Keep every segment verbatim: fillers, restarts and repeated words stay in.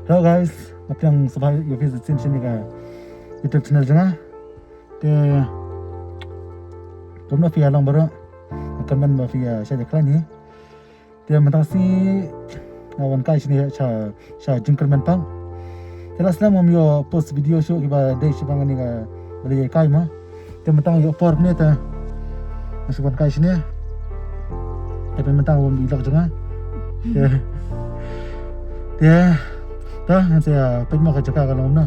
Hello guys, nga pdiang sngewbha ïa phi sa shisien shane ka YouTube channel jong nga. Te kumno phi ïa long baroh? Nga kyrmen ba phi ïa shah ïa khlaiñ hi. Te mynta ka sngi nga wan kai shane sha, sha Jingkyrmen Park. Te la slem ngam ïoh post video shuh kiba dei shaphang kane kaba la ïa kai mo. Te mynta nga ïoh por ne te nga shu wan kai shane. Te mynta nga wan vlog jong nga. Te, te te ngan sa peit mo ka jaka ka long kumno.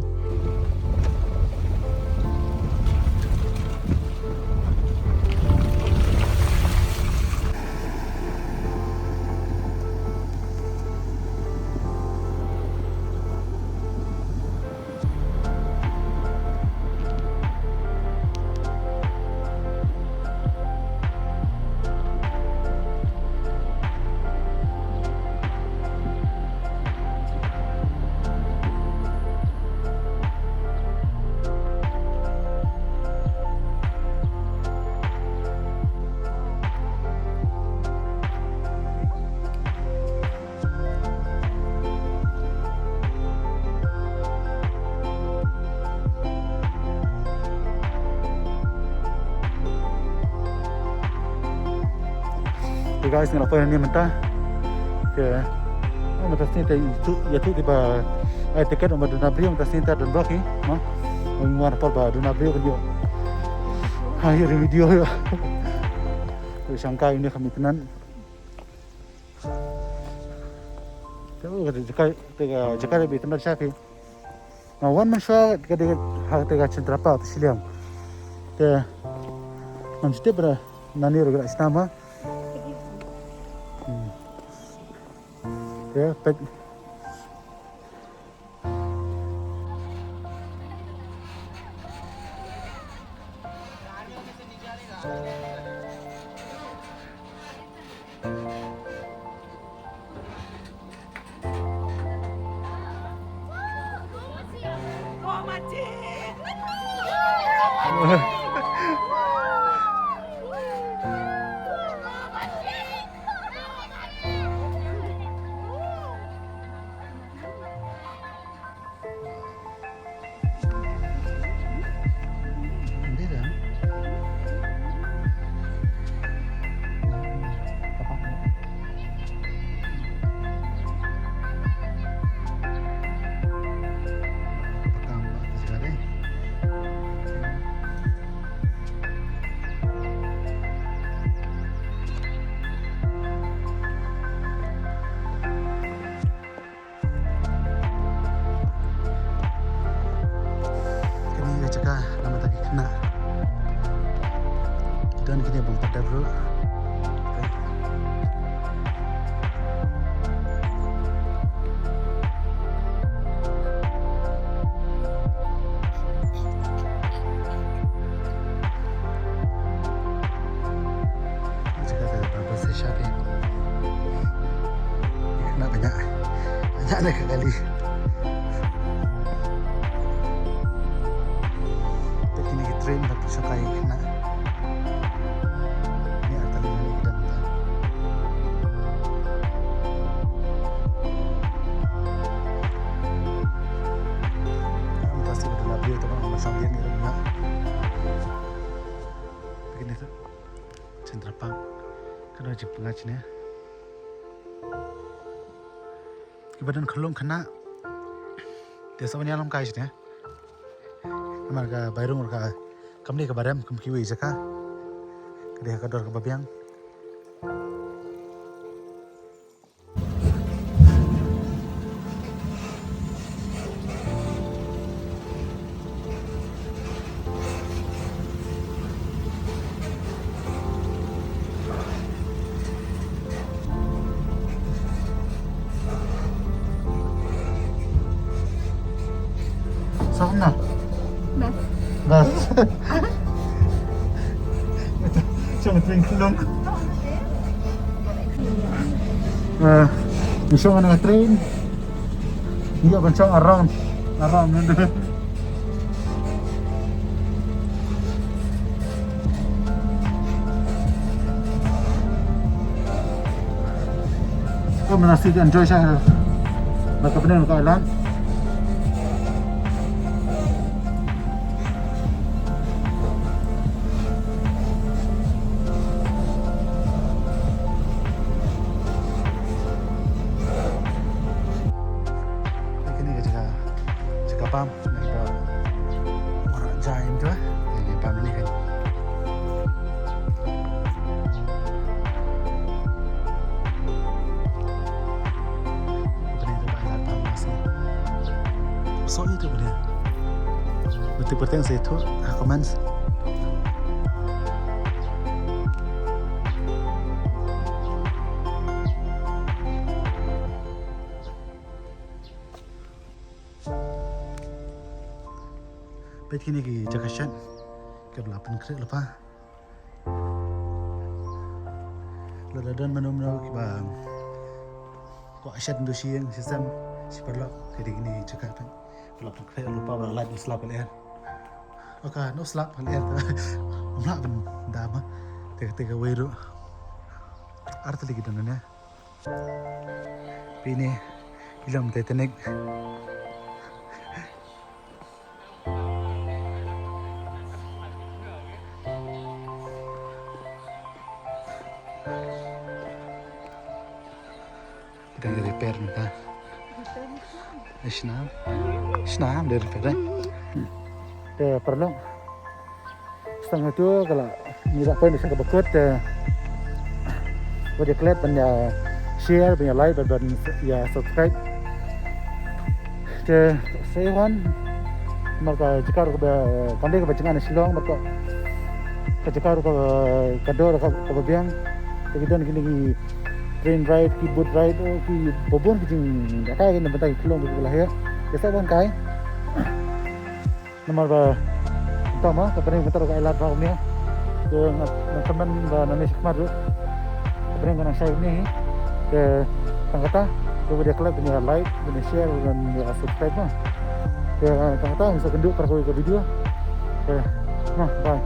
Te guys, ngi la poi hangne mynta. Te mynta sngi te ïathuh, ïathuh kiba ai tiket, ym ba duna briew mynta sngi te don bok hi. Mo, ym wan por ba duna briew ban ïoh. Ha, ïoh ri video ïoh. Te shangkai uni kham itynnad. Te u ka jaka, te ka jaka ba itynnad sha phi. Nga wan mynshuwa ka dei ha kata ka Central Park te shiliang. Te ngam shu tip ba nangne ruh ka dei shata mo. Hmm. Te peit. Kane ka jaka namar ta ki khynnah. Ki don kine bang pat dep ruh. Jaka ka ba sa sha phi. Khynnah ba ñiah. Ñiah na ka kali. Te kine ki train ba pynshongkai khynnah. Ñiah tali na ki dang ta. Am ta si ba dula briew ta ba ma shong ïa ni ruh ñiah. Kine tu. Central Park. Ka dei jingpyngngad shane. Kiba don khyllung khynnah. Te sa ban ïalam kai shane. Namar ka Bairung ruh ka kam dei kaba rem kum kiwei jaka. Ka dei ha ka dor kaba biang. Sa kumno? Best. Best. Shong train khyllung. Eh, ngi shong na ka train. Ngi ïa ban shong around. Around ngi. Ko mynta sngi enjoy sha. Ba ka pyneng ka island. Te pyrthei sa ïathuh ha comments. Peit kine ki jaka shet kiba la pynkhreh lypa. Lada don mano mano kiba kwah shet ïa u shi ïing shi sem shi paralok, ki dei kine ki jaka peit. Ba la pynkhreh lypa, ba la lait slap ha lyer. Oka, no slap ha lyer. Ym lah ban da ma. Te, te kawei ruh. Ar tylli ki don hangne. Phi ne, ki long Titanic. Ki dang repair mynta. Ai, shnam. Shnam dei repair, eh? Te paralok. Sdang hato ka la ngi la poi na sha kaba kut, eh, wat ïa klet ban ïa share, ban ïa like, ban, ban ïa subscribe. Te sa ïa wan namar ka jaka ruh kaba, kam dei kaba jngai na Shillong, namar ka, ka jaka ruh ka, ka dor ka, kaba biang. Te ki don kine ki train ride, ki boat ride, oh, ki babun ki jingïakai na bynta ki khyllung kiba la heh. Te sa wan kai. Namar ba mynta ma ka bneng mynta ruh ka ai lad bha kumne. Te nga, nga kyrmen ba nangne shakhmat ruh ka bneng ka nang shai kumne hi. Te tang kata, te wat ïa klet ban ïa like, ban ïa share, ban ïa subscribe ma. Te tang kata, ngin sa kynduh pat ha kawei ka video. Te ma, bye.